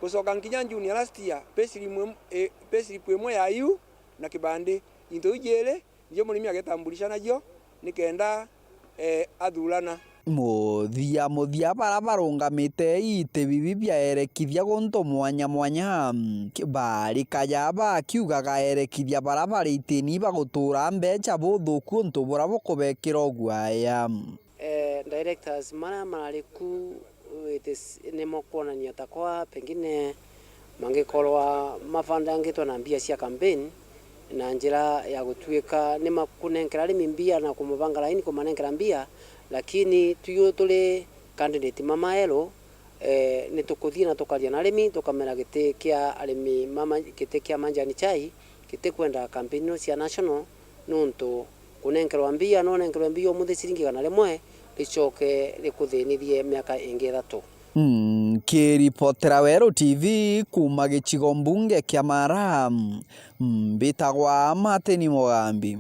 gucoka nkinya June ya last year, payslip im-, i-, payslip imwe ya iu na kibandi. Into iu jiiri nijo murimi agetambulisha najo nikenda, eh, athurana. Muthia muthia bara barungamite iti bibi bia erekithia guntu mwanya mwanya, bari kaja bakiugaga erekithia bara bari itini bagutura mbecha buthuku untu bura bukubekira uguaya. Eh, directors mara marari ku, it is, nimo kwonania takwa pengine mangikorwa mafandangitwe na mbia cia campaign na njira ya gutuika ni makunenkera arimi mbia na kumubanga laini kumanenkera mbia, lakini tuyu turi candidate mama ero, eh, ni tukuthii na tukaria na arimi, tukamera giti kia arimi mama, giti kia majani chai gitikwenda campaign ino cia national, nontu kunenkerwa mbia, no unenkerwe mbia umuthi ciringi igana rimwe, ricoke rikuthinithie miaka ingi ithatu. Nkiripotera Weru T V kuuma gicigo mbunge kia Mara, mbitagwa Martin Mugambi.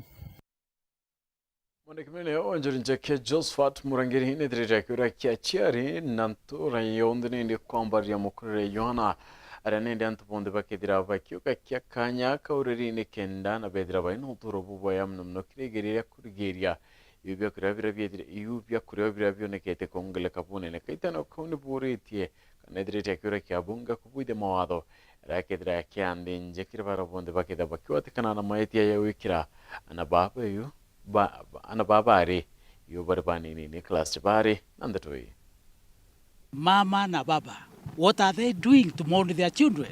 Mwandiki munene wa Njuri Njeke Josephat Murangiri nithirite akiura kia aciari na ntura yonthe nindi kwambaria mukurire Yohana, aria nindi antu bonthe bakethira bakiuka kia kanya kauriri nikenda na bethira bari na uturo bubwega mono mono kirigiria ria kurigiria iu biakuria biria biethire, iu biakuria biria bionekete kwongereka bunene. Kaitano kau ni buritie kana ethirite akiura kia bunge kubwithia mawatho aria akethira akianthinje kiri bara bonthe bakethira bakigwatikana na maetia ya gwikira ana baba iu ba, ba, ana baba ari iu bari banini. Nicholas Tibari na ndeto ii. Mama na baba, what are they doing to mourn their children?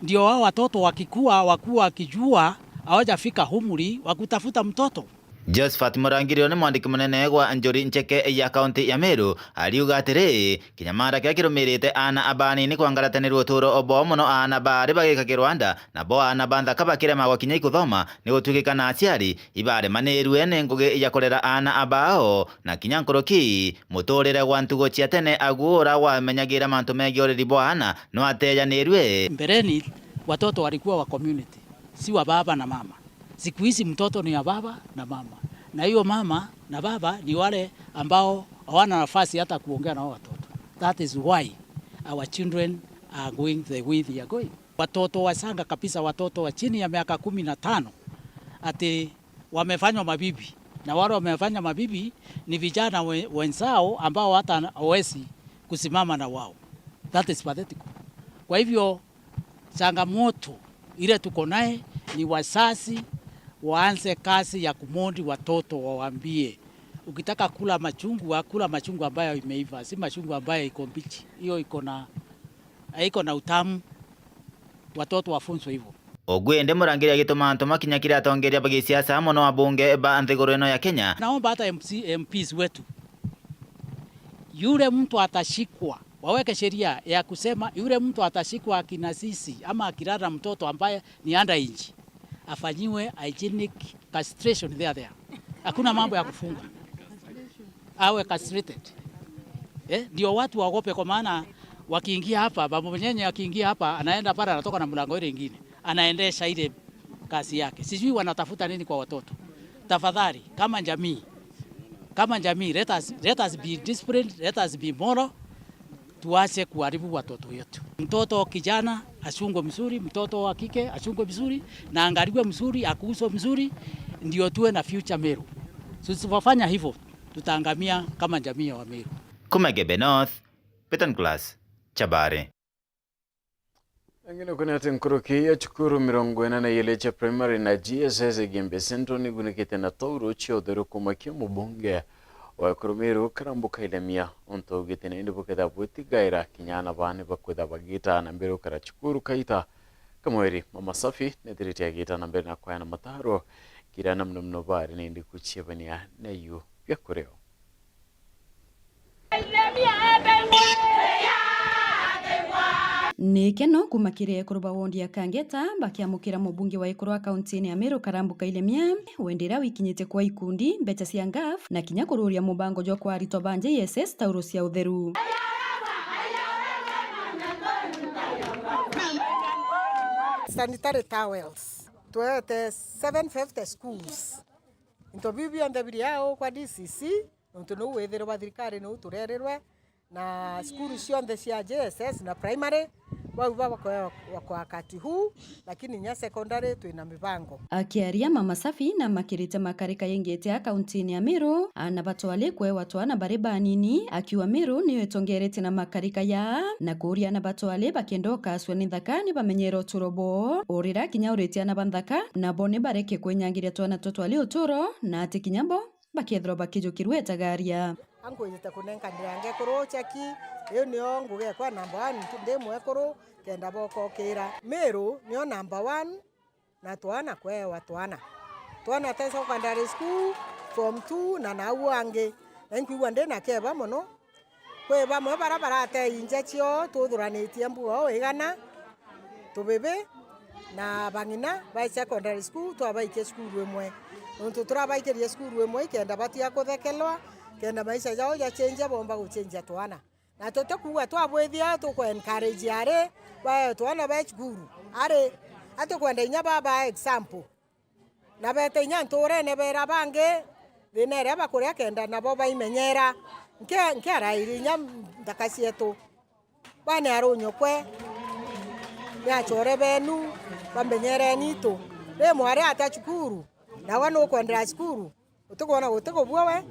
Ndio hao watoto wakikua, wakua wakijua hawajafika umri wa kutafuta mtoto. Josephat Murangiri ni mwandiki munene gwa Njuri Njeke ya kaunti ya Meru, ariuga atiri, kinyamara kiria kirumirite aana abanini kwangaratanirua uturo bwao mono aana bari bagikagirwa nda, nabo aana ba nthaka bakiremagwa kinya ikuthoma, ni gutuikika na aciari ibaremanirue ni ngugi ya kurera aana bao, na kinya nkuruki muturire gwa ntugo cia tene aguo ura wamenyagira mantu megii ureri bwa aana no atejanirue. Mbereni watoto walikuwa wa community, si wa baba na mama. Siku hizi mtoto ni ya baba na mama, na hiyo mama na baba ni wale ambao hawana nafasi hata kuongea na hao watoto. That is why our children are going the way they are going. Watoto wachanga kabisa, watoto wa chini ya miaka kumi na tano, ati wamefanywa mabibi. Na wale wamefanya mabibi ni vijana we-, wenzao ambao hata hawezi kusimama na wao. That is pathetic. Kwa hivyo, changamoto ile tuko naye ni wazazi waanze kazi ya kumondi watoto, wawaambie, "Ukitaka kula machungwa, kula machungwa ambayo imeiva, si machungwa ambayo iko mbichi. Hiyo iko na, haiko na utamu." Watoto wafunzwe hivyo. Ugwende murangiri agituma antu makinya kiri atongeria ba gisiasa mono abunge ba nthiguru ino ya Kenya. Naomba hata M C, M Ps wetu, yule mtu atashikwa, waweke sheria ya kusema yule mtu atashikwa akinasisi ama akilala na mtoto ambaye ni underage, afanyiwe hygienic castration there, there. Hakuna mambo ya kufungwa. Awe castrated. Eh, ndio watu waogope, kwa maana wakiingia hapa, baba mwenyenye akiingia hapa, anaenda pale, anatoka na mlango ile ingine. Anaendesha ile kazi yake. Sijui wanatafuta nini kwa watoto. Tafadhali, kama jamii, kama jamii, let us, let us be disciplined, let us be moral. Tuache kuharibu watoto wetu. Mtoto kijana achungwe mzuri, mtoto wa kike achungwe mzuri, na angaliwe mzuri, akuzwe mzuri, ndio tuwe na future Meru. Tusipofanya hivyo, tutaangamia kama jamii ya Wameru. Kuma Gebe North, Peter Nicholas Chabare. Engine kunete nkuruki ya cukuru mirongo ina na iili cia primary na G S S Igembe Central nigunikite na tauro cia utheru kuuma kia mubunge wa Ekuru Meru Karambu Kailemia, untu augite nindi bukethira bwitigaira kinya aana baa ni bakwithira bagiita na mbere gukara cukuru kaita. Kamweri Mama Safi nethirite agiita na mbere na kweana mataro kiri aana muno muno bari nindi kuciebania na iu bia kurio. Ni keno kuuma kiri ekuru ba wondi ya Kangeta bakiamukira mubunge wa ekuru a kauntini ya Meru Karambu Kailemia, wendi iria wikinyite kwa ikundi, mbecha cia ngaf, na kinya kururia mubango jwa kwa aritwa ba J S S tauro cia utheru. Sanitary towels. Twete seven fifty schools. Into biu bionthe biri au kwa D C C, nontu niu withirwa thirikari niu turerirwe, na cukuru cionthe cia J S S na primary, bau bakwe-, kwa wakati huu, lakini inya secondary twina mibango. Akiaria, Mama Safi na makirite makarika yengete a kauntini ya Meru, aana batwali kwewa twana bari banini, akiuga Meru niyo itongeretie na makarika ya, na kuuria aana batwali bakenda ukasua ni nthaka ni bamenyere uturo bwoo, urira kinya uritie aana ba nthaka, nabo ni bareke kwenyangiria twana tutwali uturo, na ati kinya bo bakethirwa bakijukirua itagaria. Ankwirite kunenkanira ngekuru cheki, iu nio ngugi ekwa number one, ndi mwekuru, kenda bokokira. Meru nio number one, na twana kwewa twana. Twana twa secondary school, form two, na nau angi. Na inkwigua ndi na keba mono. Kwi bamwe bara baratei nja cioo, tuthuranitie mbuga o igana, tubibi, na bang'ina ba secondary school, twabaikia cukuru imwe. Nontu turabaikirie cukuru imwe, ikenda batiga kuthekelwa, kenda maisha jao jachenjia, bomba guchenjia twana. Na tutikuuga twabwithia tuku encourage ari, bae twana be cukuru. Ari, atukwenda inya baba example. Na bete inya nturene bera bangi thina iria bakuria kenda nabo baimenyera. Nke-, nkiarairi inya nthaka cietu. Bane arunyokwe, ni achore benu, bamenyereni itu. Ri mwari ata cukuru, nawe nukwendera cukuru, utikwona guti kubua we,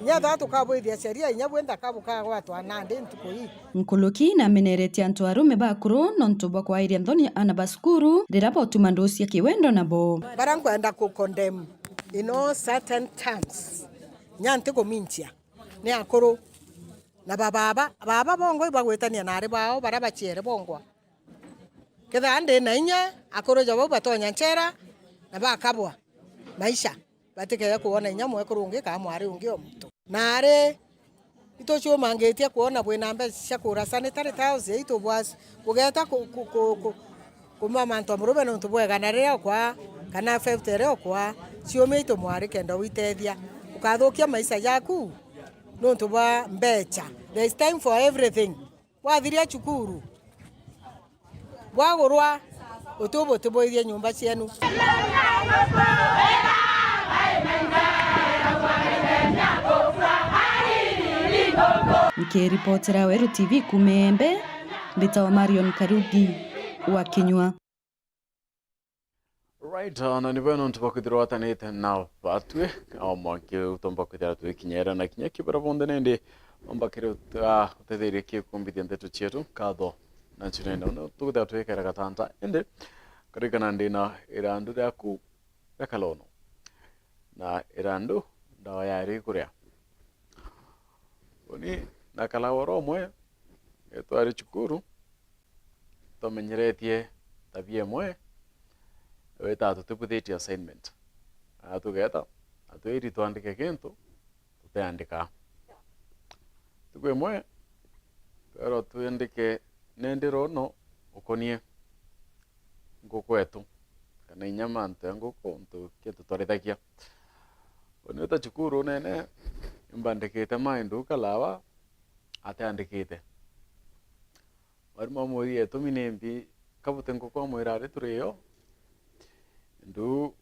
inya thaa tukabwithia sheria, inya bwi nthaka bukagwatwa nandi ntuku ii. Nkuluki nameneretie antu arume bakuru nontu bwa kwairia nthoni ana ba cukuru riria botuma nduu cia kiwendo nabo. Bara nkwenda ku condemn in all certain terms, nya ntikuminchia, ni akuru na bababa, baba bongwa ibagwitania na ari bao bara baciere bongwa. Kethaa ndi na inya, akuru ja bau batonya nchera na bakabwa maisha. Batikeje kwona inya mwekuru ungi kana mwari ungi o muntu. Na ari, ituciumangitie kwona bwina mbeca cia kugura sanitary towels, itu bwa-, bugeta ku-, ku-, ku-, ku-, kuma mantu a murume nontu bwa igana riria ukwa, kana fifty riria ukwa, ciumia itu mwari kenda witethia. Ukathukia maisha jaku nontu bwa mbeca. There is time for everything. Bwathiria cukuru, bwagurwa, uti ubutibwithie nyumba cienu. Nkiripotera Weru T V kuuma Embe, mbitawa Marion Karugi wa Kinyua. Right, uh, na ni bwega nontu bwa kwithirwa watanite na batwi, o mwanki utomba kwithira twikinyera na kinya kibera bonthe nindi, omba kiri uta-, utetherie kikumbithia nteto cietu, nkatho nacio nenda. Uno tukwithira twikera gatanta, indi karikana ndina irandu riaku ria kalono. Na irandu ndawa yayo ikuria. Uni na kalawa oro umwe, twari cukuru, twamenyeretie tabia imwe, witaga tutibuthitie assignment. Na tugeta, na twiri twandike kintu, tutiandikaa. Ntuku imwe, twerwa twandike nindi rono ukonie nguku etu, kana inya mantu ya nguku, untu kintu twarithagia. Uni uta cukuru unene, imbandikite maindu kalawa, atiandikite. Mwarimu amwira, "Itumi nimbi kabuti nguku?" Amwira, "Ari turi yo, ndu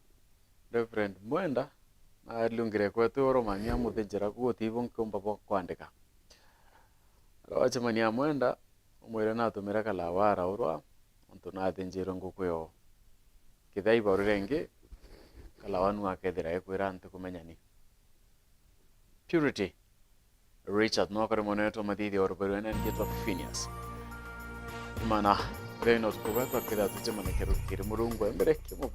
Reverend Mwenda nariungire kwetu uromania muthinjira ku utibu nkiumba bwa kwandika." Aria wacemania na Mwenda, umwire natumire kalawa araurwa, nontu nathinjirwe nguku yo. Kethira ibaru ringi, kalawa nu akethira ekwira ntikumenya ni. Purity Richard no kari mwana wetu wa mathithi wa rubaru ene ngetwa Phineas. Imana, uria ino tukuba twakira tucemane kiri Murungu wa mbere, kimu